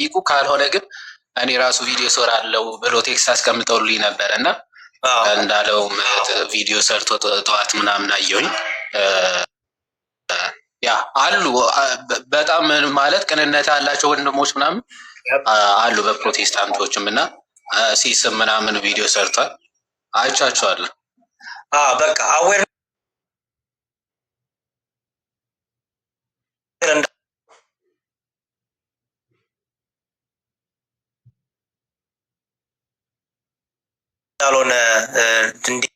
ጠይቁ፣ ካልሆነ ግን እኔ ራሱ ቪዲዮ እሰራለሁ ብሎ text አስቀምጠውልኝ ነበረ እና እንዳለውም ቪዲዮ ሰርቶ ጠዋት ምናምን አየሁኝ። Yeah፣ አሉ፣ በጣም ማለት ቅንነት ያላቸው ወንድሞች ምናምን አሉ በፕሮቴስታንቶችም፣ እና ሲስም ምናምን ቪዲዮ ሰርቷል፣ አይቻቸዋለሁ። በቃ aware እንዳልሆነ እንዲህ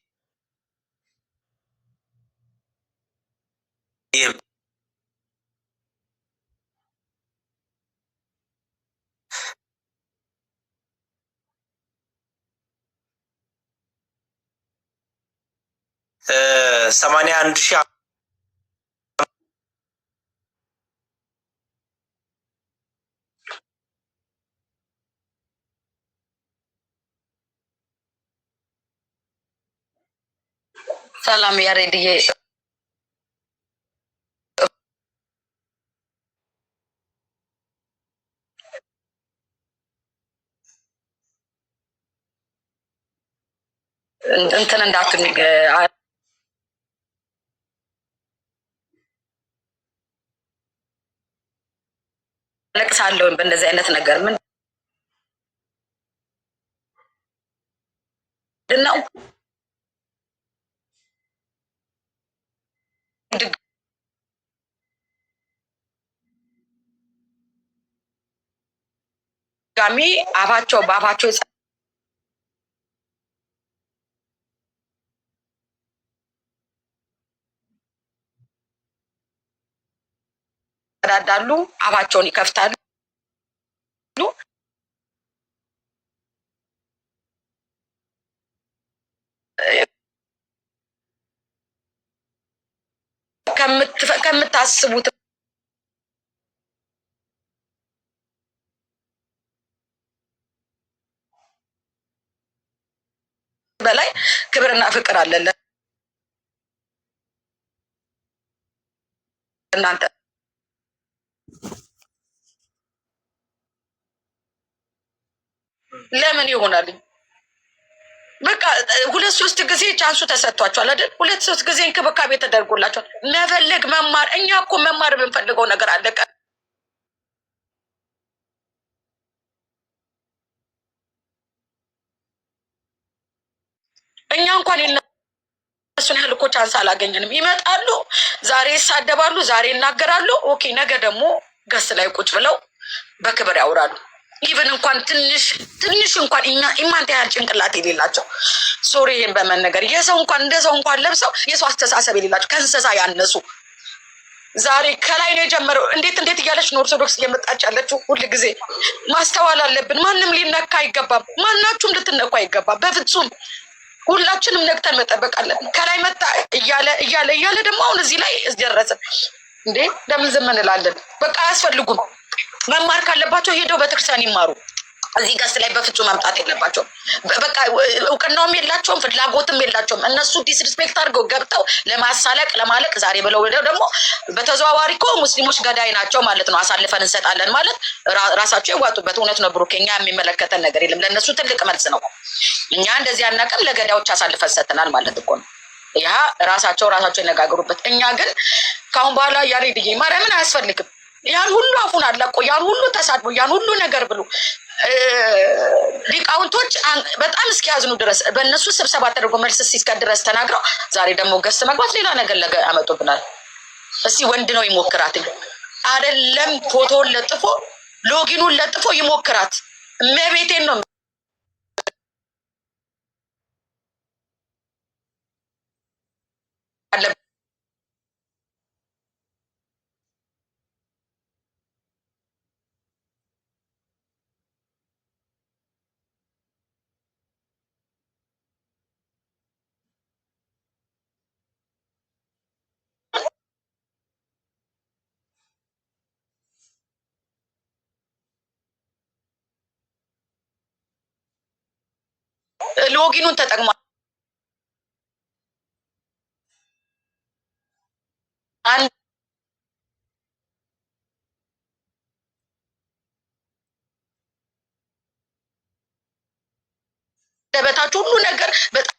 81,000 ሰላም ያሬድዬ። እንትን እንዳትሉ፣ አለቅሳለሁኝ በእንደዚህ አይነት ነገር። ምንድን ነው? ድጋሚ አፋቸው በአፋቸው ይጸዳዳሉ፣ አፋቸውን ይከፍታሉ። ከምታስቡት በላይ ክብርና ፍቅር አለን እናንተ። ለምን ይሆናል? በቃ ሁለት ሶስት ጊዜ chance ኡ ተሰጥቷቸዋል አይደል? ሁለት ሶስት ጊዜ እንክብካቤ ተደርጎላቸዋል። መፈለግ መማር፣ እኛ እኮ መማር የምንፈልገው ነገር አለ። እኛ እንኳን የእነሱን ያህል እኮ chance አላገኘንም። ይመጣሉ፣ ዛሬ ይሳደባሉ፣ ዛሬ ይናገራሉ። Okay፣ ነገ ደግሞ guest ላይ ቁጭ ብለው በክብር ያወራሉ። Even እንኳን ትንሽ ትንሽ እንኳን ኢማንት ያህል ጭንቅላት የሌላቸው፣ sorry ይሄን በመነገር፣ የሰው እንኳን እንደ ሰው እንኳን ለብሰው የሰው አስተሳሰብ የሌላቸው፣ ከእንስሳ ያነሱ፣ ዛሬ ከላይ ነው የጀመረው። እንዴት እንዴት እያለች ነው ኦርቶዶክስ እየመጣች ያለችው። ሁል ጊዜ ማስተዋል አለብን። ማንም ሊነካ አይገባም። ማናችሁም ልትነኩ አይገባም በፍጹም። ሁላችንም ነግተን መጠበቅ አለብን። ከላይ መጣ እያለ እያለ እያለ ደግሞ አሁን እዚህ ላይ ደረስን። እንዴ፣ ለምን ዝም እንላለን? በቃ አያስፈልጉም። መማር ካለባቸው ሄደው ቤተክርስቲያን ይማሩ። እዚህ guest ላይ በፍጹም መምጣት የለባቸውም። በቃ እውቅናውም የላቸውም፣ ፍላጎትም የላቸውም። እነሱ disrespect አድርገው ገብተው ለማሳለቅ ለማለቅ ዛሬ ብለው ደግሞ በተዘዋዋሪ እኮ ሙስሊሞች ገዳይ ናቸው ማለት ነው። አሳልፈን እንሰጣለን ማለት ራሳቸው ይዋጡበት። እውነት ነው ብሩክ፣ እኛ የሚመለከተን ነገር የለም። ለእነሱ ትልቅ መልስ ነው። እኛ እንደዚህ አናውቅም፣ ለገዳዮች አሳልፈን ሰጥተናል ማለት እኮ ነው። ያ ራሳቸው ራሳቸው ይነጋገሩበት። እኛ ግን ከአሁን በኋላ ያሬድዬ ማርያምን አያስፈልግም። ያን ሁሉ አፉን አላቆ፣ ያን ሁሉ ተሳድቦ፣ ያን ሁሉ ነገር ብሎ፣ ሊቃውንቶች በጣም እስኪያዝኑ ድረስ በእነሱ ስብሰባ ተደርጎ መልስ እስኪሰጥ ድረስ ተናግረው፣ ዛሬ ደግሞ guest መግባት ሌላ ነገር ለገ ያመጡብናል። እስቲ ወንድ ነው ይሞክራት፣ አይደለም ፎቶውን ለጥፎ login ኡን ለጥፎ ይሞክራት። እመቤቴን ነው አለ። Login ኡን ተጠቅሟል። አንድ አንደበታቸው ሁሉ ነገር በጣም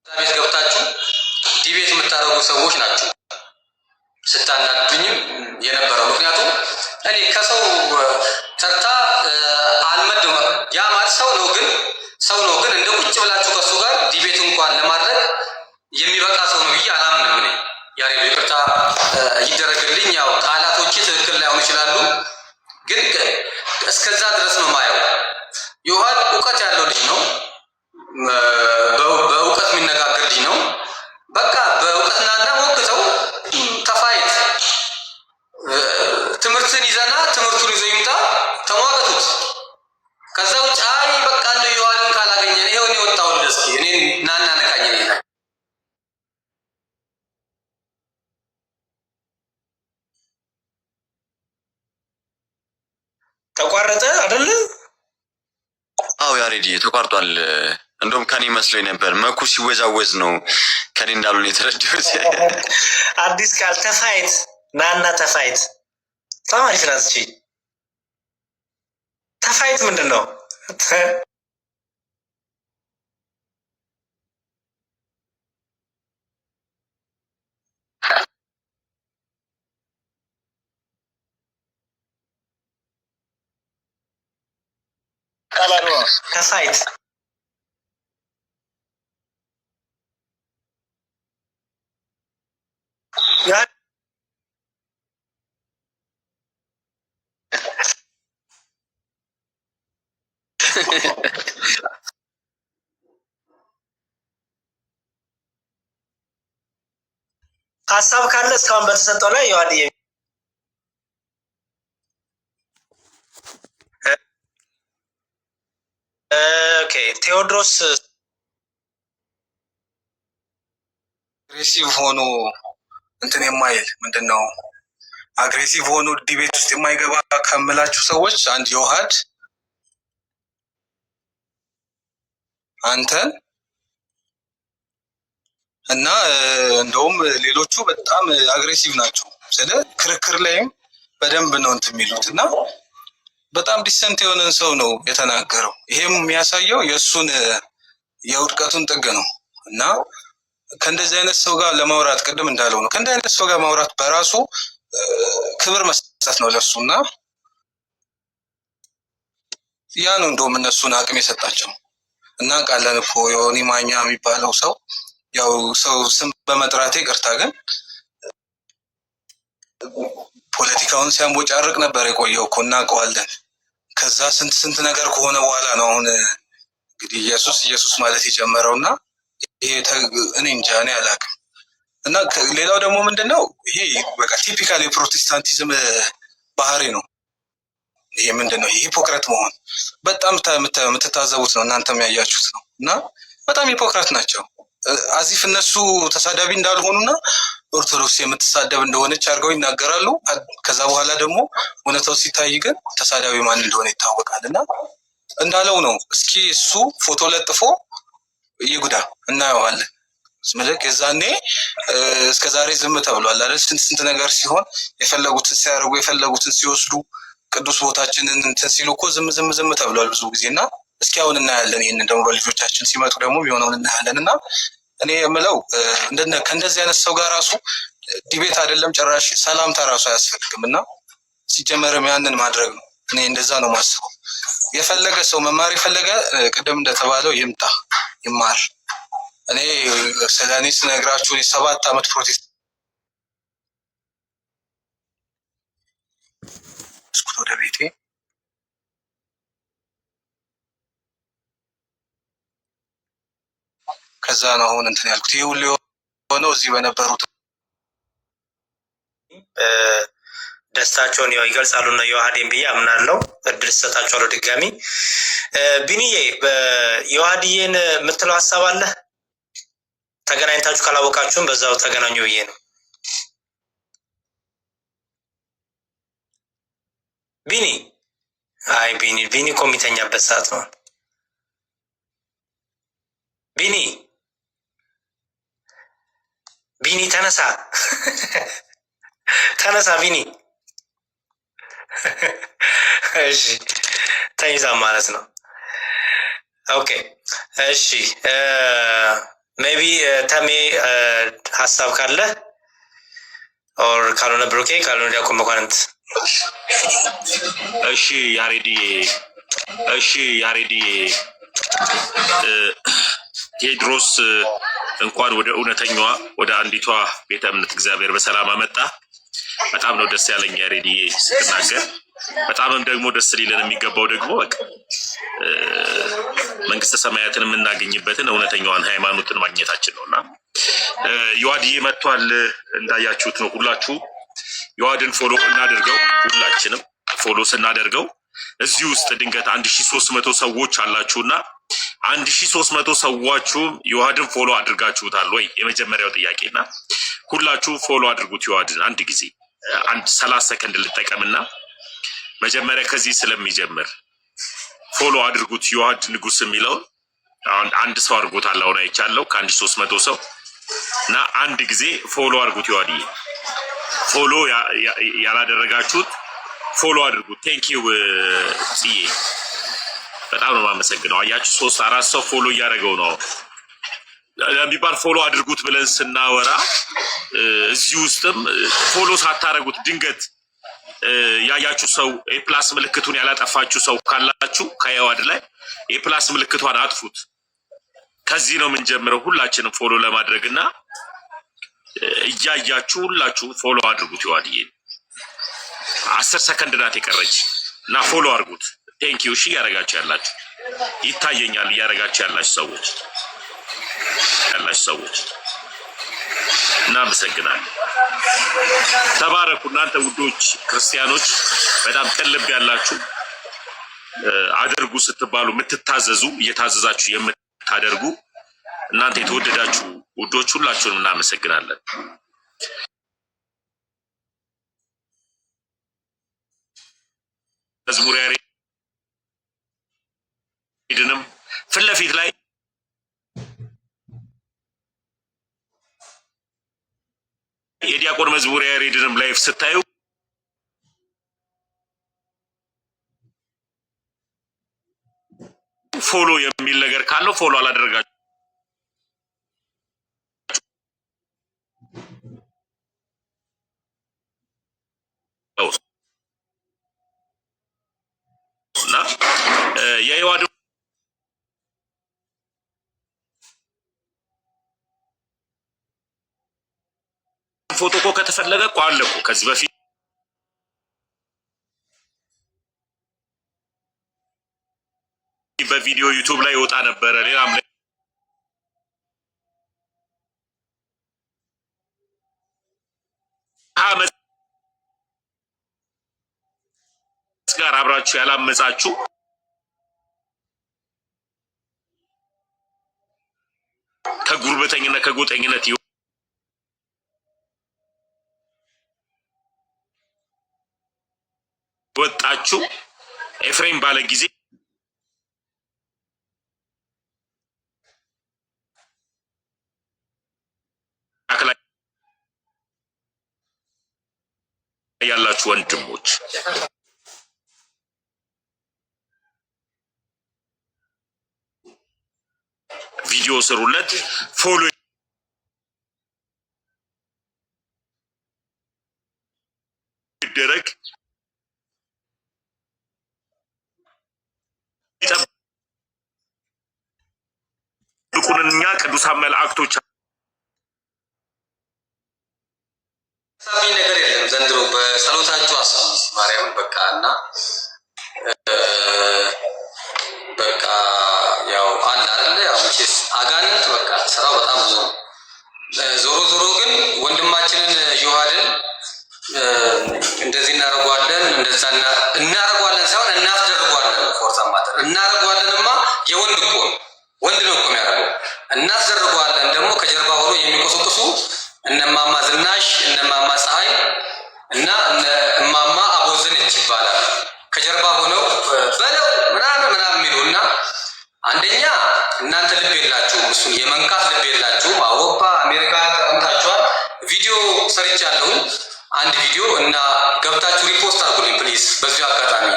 ቤት ገብታችሁ debate የምታደርጉ ሰዎች ናችሁ ስታናዱኝም የነበረው። ምክንያቱም እኔ ከሰው ተርታ አልመድም። ያ ማለት ሰው ነው፣ ግን ሰው ነው፣ ግን እንደ ቁጭ ብላችሁ ከሱ ጋር debate እንኳን ለማድረግ የሚበቃ ሰው ነው ብዬ አላምንም። እኔ ያሬድ ይቅርታ ይደረግልኝ። ያው ቃላቶቼ ትክክል ላይሆኑ ይችላሉ፣ ግን እስከዛ ድረስ ነው ማየው። ዮሐን እውቀት ያለው ልጅ ነው። በእውቀት የሚነጋገር ልጅ ነው። በቃ በእውቀትና ሞግተው ተፋየት ትምህርትን ይዘና ትምህርቱን ይዞ ይምጣ፣ ተሟገቱት። ከዛ ውጭ አይ በቃ እንደ ዮሐንን ካላገኘን ይኸው እኔ ወጣሁልህ፣ እስኪ እኔን ናና ነካኝ እኔ ላይ ተቋረጠ አይደለ? አዎ ያሬድ ተቋርጧል። እንደውም ከኔ መስሎኝ ነበር። መኩ ሲወዛወዝ ነው ከኔ እንዳልሆነ የተረዳሁት። አዲስ ቃል ተፋይት፣ ናና ተፋይት። በጣም አሪፍ ናት እቺ። ተፋይት ምንድን ነው? ተፋይት ሀሳብ ካለ እስካሁን በተሰጠው ላይ ዮሐንዬ። Okay ቴዎድሮስ። Aggressive ሆኖ እንትን የማይል ምንድን ነው፣ aggressive ሆኖ debate ውስጥ የማይገባ ከምላችሁ ሰዎች አንድ ዮሐድ፣ አንተን እና እንደውም ሌሎቹ በጣም aggressive ናቸው። ስለ ክርክር ላይም በደንብ ነው እንትን የሚሉት እና በጣም decent የሆነን ሰው ነው የተናገረው። ይሄም የሚያሳየው የእሱን የውድቀቱን ጥግ ነው። እና ከእንደዚህ አይነት ሰው ጋር ለማውራት፣ ቅድም እንዳለው ነው፣ ከእንደዚህ አይነት ሰው ጋር ማውራት በራሱ ክብር መስጠት ነው ለእሱ። እና ያ ነው እንደውም እነሱን አቅም የሰጣቸው። እና ቃለን እኮ ዮኒ ማኛ የሚባለው ሰው፣ ያው ሰው ስም በመጥራቴ ይቅርታ፣ ግን ፖለቲካውን ሲያንቦጫርቅ ነበር የቆየው እኮ፣ እናውቀዋለን። ከዛ ስንት ስንት ነገር ከሆነ በኋላ ነው አሁን እንግዲህ ኢየሱስ ኢየሱስ ማለት የጀመረው። እና ይሄ እኔ እንጃ፣ እኔ አላውቅም። እና ሌላው ደግሞ ምንድን ነው፣ ይሄ በቃ typical የፕሮቴስታንቲዝም ባህሪ ነው። ይሄ ምንድን ነው? Hypocrite መሆን በጣም የምትታዘቡት ነው፣ እናንተም ያያችሁት ነው። እና በጣም hypocrite ናቸው። As if እነሱ ተሳዳቢ እንዳልሆኑና ኦርቶዶክስ የምትሳደብ እንደሆነች አድርገው ይናገራሉ። ከዛ በኋላ ደግሞ እውነታው ሲታይ ግን ተሳዳቢ ማን እንደሆነ ይታወቃል። እና እንዳለው ነው። እስኪ እሱ ፎቶ ለጥፎ ይጉዳ እናየዋለን። ምልክ የዛኔ እስከ ዛሬ ዝም ተብሏል አይደል? ስንት ስንት ነገር ሲሆን፣ የፈለጉትን ሲያደርጉ፣ የፈለጉትን ሲወስዱ፣ ቅዱስ ቦታችንን እንትን ሲሉ እኮ ዝም ዝም ዝም ተብሏል ብዙ ጊዜ። እና እስኪ አሁን እናያለን። ይህንን ደግሞ በልጆቻችን ሲመጡ ደግሞ የሚሆነውን እናያለን። እና እኔ የምለው ከእንደዚህ አይነት ሰው ጋር ራሱ debate አይደለም ጭራሽ ሰላምታ ራሱ አያስፈልግም። እና ሲጀመርም ያንን ማድረግ ነው። እኔ እንደዛ ነው ማስበው። የፈለገ ሰው መማር የፈለገ ቅድም እንደተባለው ይምጣ ይማር። እኔ ስለ እኔ ስነግራችሁ እኔ 7 ዓመት ፕሮቴስት ወደ ቤቴ፣ ከዛ ነው አሁን እንትን ያልኩት። ይህ ሁሉ የሆነው እዚህ በነበሩት ደስታቸውን ያው ይገልጻሉ እና የዋህዴን ብዬ አምናለሁ። እድል ሰጣቸዋለሁ ድጋሚ። ቢኒዬ፣ የዋህድዬን የምትለው ሀሳብ አለ? ተገናኝታችሁ ካላወቃችሁም በዛው ተገናኙ ብዬ ነው። ቢኒ፣ አይ ቢኒ፣ ቢኒ እኮ የሚተኛበት ሰዓት ነው። ቢኒ፣ ቢኒ ተነሳ፣ ተነሳ ቢኒ። እሺ ተኝዛ ማለት ነው። Okay እሺ፣ maybe ተሜ ሀሳብ ካለ or ካልሆነ ብሩኬ፣ ካልሆነ ዲያቆን መኳንንት። እሺ ያሬድዬ፣ እሺ ያሬድዬ፣ ቴድሮስ እንኳን ወደ እውነተኛዋ ወደ አንዲቷ ቤተ እምነት እግዚአብሔር በሰላም አመጣ። በጣም ነው ደስ ያለኝ ያሬድዬ ስትናገር። በጣምም ደግሞ ደስ ሊለን የሚገባው ደግሞ በቃ መንግስተ ሰማያትን የምናገኝበትን እውነተኛዋን ሃይማኖትን ማግኘታችን ነው። እና ዮሐድዬ መጥቷል፣ እንዳያችሁት ነው። ሁላችሁ ዮሐድን follow እናደርገው። ሁላችንም follow ስናደርገው እዚህ ውስጥ ድንገት 1300 ሰዎች አላችሁና 1300 ሰዎቹም ዮሐድን follow አድርጋችሁታል ወይ? የመጀመሪያው ጥያቄና ሁላችሁ follow አድርጉት ዮሐድን። አንድ ጊዜ አንድ 30 ሰከንድ ልጠቀምና መጀመሪያ ከዚህ ስለሚጀምር follow አድርጉት ዮሐድ ንጉስ የሚለውን። አሁን አንድ ሰው አድርጎታል። አሁን አይቻለሁ ከ1300 ሰው። እና አንድ ጊዜ follow አድርጉት ዮሐድዬ። Follow ያላደረጋችሁት follow አድርጉት። Thank you ጽዬ፣ በጣም ነው የማመሰግነው። አያችሁ ሶስት አራት ሰው follow እያደረገው ነው የሚባል። Follow አድርጉት ብለን ስናወራ እዚህ ውስጥም follow ሳታደርጉት ድንገት ያያችሁ ሰው የ plus ምልክቱን ያላጠፋችሁ ሰው ካላችሁ ከየዋድ ላይ የ plus ምልክቷን አጥፉት። ከዚህ ነው የምንጀምረው ሁላችንም follow ለማድረግ። እና እያያችሁ ሁላችሁም follow አድርጉት። ይዋድዬ 10 ሰከንድ ናት የቀረች እና follow አድርጉት። Thank you። እሺ እያደረጋችሁ ያላችሁ ይታየኛል። እያደረጋችሁ ያላችሁ ሰዎች እናመሰግናለን። ተባረኩ። እናንተ ውዶች ክርስቲያኖች በጣም ቅን ልብ ያላችሁ፣ አድርጉ ስትባሉ የምትታዘዙ፣ እየታዘዛችሁ የምታደርጉ እናንተ የተወደዳችሁ ውዶች ሁላችሁንም እናመሰግናለን። መዝሙር ያሬድንም ፊት ለፊት ላይ የዲያቆን መዝሙር ያሬድንም live ስታዩ follow የሚል ነገር ካለው follow አላደረጋችሁ እና የህዋድ ፎቶ እኮ ከተፈለገ እኮ አለ እኮ። ከዚህ በፊት በቪዲዮ YouTube ላይ ይወጣ ነበረ። ሌላም ያልወጣችሁ ያላመጻችሁ ከጉርበተኝነት ከጎጠኝነት የወጣችሁ ኤፍሬም ባለ ጊዜ ላይ ያላችሁ ወንድሞች ቪዲዮ ስሩለት፣ follow ይደረግ። ይጠብቁን እኛ ቅዱሳን መላእክቶች። ሳቢ ነገር የለም ዘንድሮ። በጸሎታችሁ አስቡ ማርያምን በቃ እና በቃ ያው አለ አይደለ ያው መቼስ አጋንንት በቃ ስራው በጣም ብዙ ነው። ዞሮ ዞሮ ግን ወንድማችንን ዮሐድን እንደዚህ እናደርገዋለን እንደዛ እናደርገዋለን ሳይሆን እናስደርገዋለን። ፎርሳ ማተር እናደርገዋለንማ የወንድ እኮ ነው፣ ወንድ ነው እኮ የሚያደርገው። እናስደርገዋለን ደግሞ ከጀርባ ሆኖ የሚቆሰቁሱ እነማማ ዝናሽ እነማማ ፀሐይ እና እነ እማማ አቦዘነች ይባላል። ከጀርባ ሆነው በለው ምናምን ምናምን የሚሉ እና አንደኛ እናንተ ልብ የላችሁም፣ እሱን የመንካት ልብ የላችሁም። አውሮፓ አሜሪካ ተቀምጣችኋል። ቪዲዮ ሰርቻለሁኝ አንድ ቪዲዮ እና ገብታችሁ repost አድርጉልኝ please። በዚሁ አጋጣሚ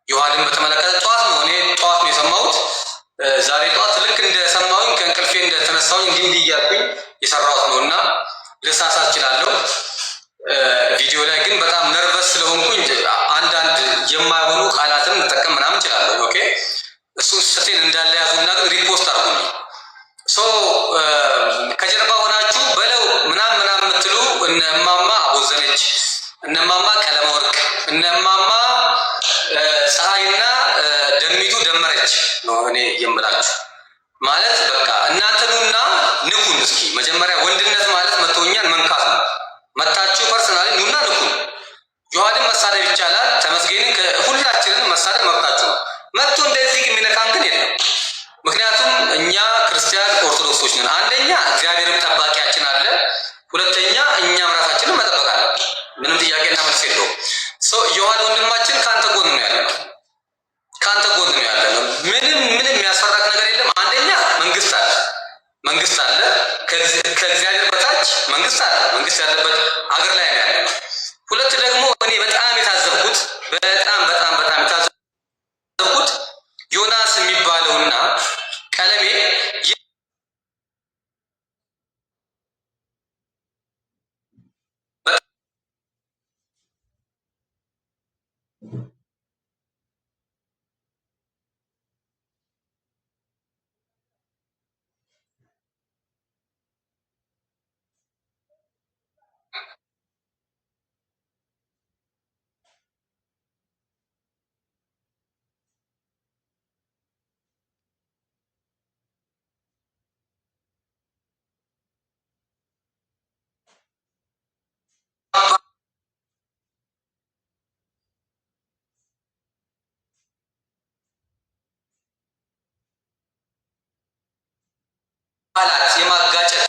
ዮሐድን በተመለከተ ጠዋት ነው እኔ ጠዋት ነው የሰማሁት። ዛሬ ጠዋት ልክ እንደሰማሁኝ ከእንቅልፌ እንደተነሳሁኝ እንዲህ እንዲህ እያልኩኝ የሰራሁት ነው እና ልሳሳት እችላለሁ። ቪዲዮ ላይ ግን በጣም nervous ስለሆንኩኝ አንዳንድ የማይሆኑ ቃላትን ልጠቀም ምናምን እችላለሁ። Okay እሱን ስህተቴን እንዳለ ያዙና ግን repost አድርጉልኝ። So ከጀርባ ሆናችሁ በለው ምናምን ምናምን የምትሉ እነ እማማ አቦዘነች፣ እነ እማማ ቀለመ ወርቅ፣ እነ እማማ ፀሐይና ደሚቱ ደመረች ነው እኔ የምላችሁ። ማለት በቃ እናንተ ኑና ንኩን እስኪ መጀመሪያ። ወንድነት ማለት መቶኛን መንካት ነው። መታችሁ personally ኑና ንኩን። ዮሐድን መሳደብ ይቻላል። ተመስገንን ሁላችንን መሳደብ መብታችሁ ነው። መጥቶ እንደዚህ የሚነካን ግን የለም። ምክንያቱም እኛ ክርስቲያን ኦርቶዶክሶች ነን። አንደኛ እግዚአብሔርም ጠባቂያችን አለ፣ ሁለተኛ እኛም ራሳችንን መጠበቅ አለብን። ምንም ጥያቄና መልስ የለውም። ዮሐድ ወንድማችን ከአንተ ጎን ነው ያለነው፣ ከአንተ ጎን ነው ያለነው። ምንም ምንም የሚያስፈራክ ነገር የለም። አንደኛ መንግስት አለ፣ መንግስት አለ። ከእግዚአብሔር በታች መንግስት አለ። መንግስት ያለበት አገር ላይ ነው ያለነው። ሁለት ደግሞ እኔ በጣም የታዘብኩት በጣም በጣም በጣም የታዘብኩት ዮናስ የሚባለውና ቀለሜ ላት የማጋጨት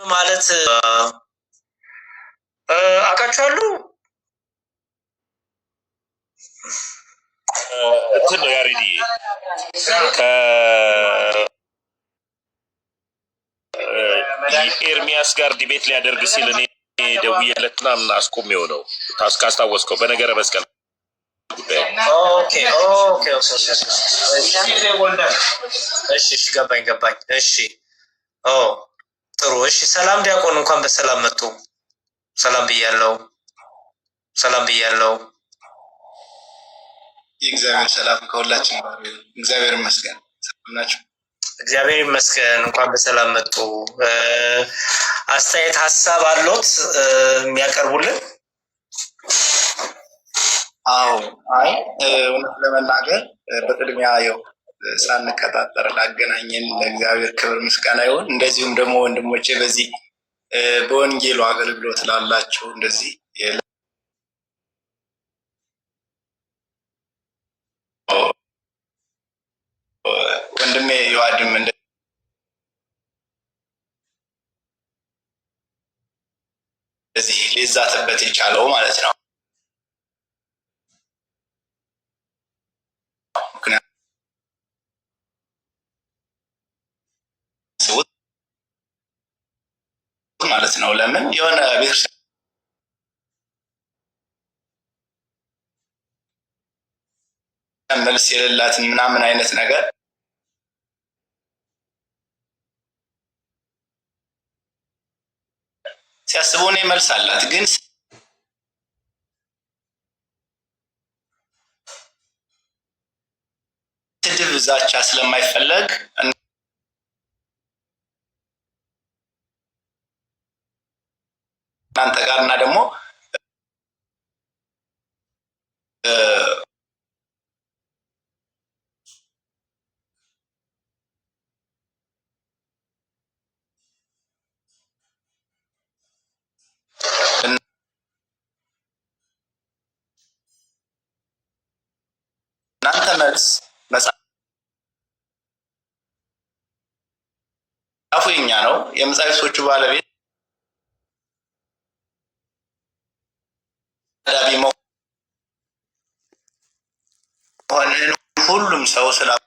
ማለት አውቃችኋለሁ። እንትን ነው ያሬድዬ፣ ከኤርሚያስ ጋር debate ሊያደርግ ሲል እኔ ደውዬለት ምናምን አስቆሜው ነው፣ ካስታወስከው በነገረ መስቀል ጉዳይ። Okay፣ እሺ፣ ገባኝ ገባኝ። እሺ፣ ኦ ጥሩ። እሺ፣ ሰላም ዲያቆን፣ እንኳን በሰላም መጡ። ሰላም ብያለው፣ ሰላም ብያለው። የእግዚአብሔር ሰላም ከሁላችን ጋር ይሁን። እግዚአብሔር ይመስገን። ሰላም ናቸው። እግዚአብሔር ይመስገን። እንኳን በሰላም መጡ። አስተያየት ሀሳብ አሎት የሚያቀርቡልን? አዎ፣ አይ እውነት ለመናገር በቅድሚያ ያው ሳንቀጣጠር ላገናኘን ለእግዚአብሔር ክብር ምስጋና ይሁን። እንደዚሁም ደግሞ ወንድሞቼ በዚህ በወንጌሉ አገልግሎት ላላችሁ እንደዚህ ወንድሜ ዮሐድም እንደዚህ ሊዛትበት የቻለው ማለት ነው። ምክንያቱም ማለት ነው። ለምን የሆነ ቤተክርስቲያን መልስ የሌላትን ምናምን አይነት ነገር ሲያስቡ እኔ መልስ አላት፣ ግን ስድብ ዛቻ ስለማይፈለግ እናንተ ጋር እና ደግሞ እናንተ መልስ መጽሐፉ የኛ ነው። የመጻሕፍቶቹ ባለቤት ዳቢ መሆንህን ሁሉም ሰው ስላወቀ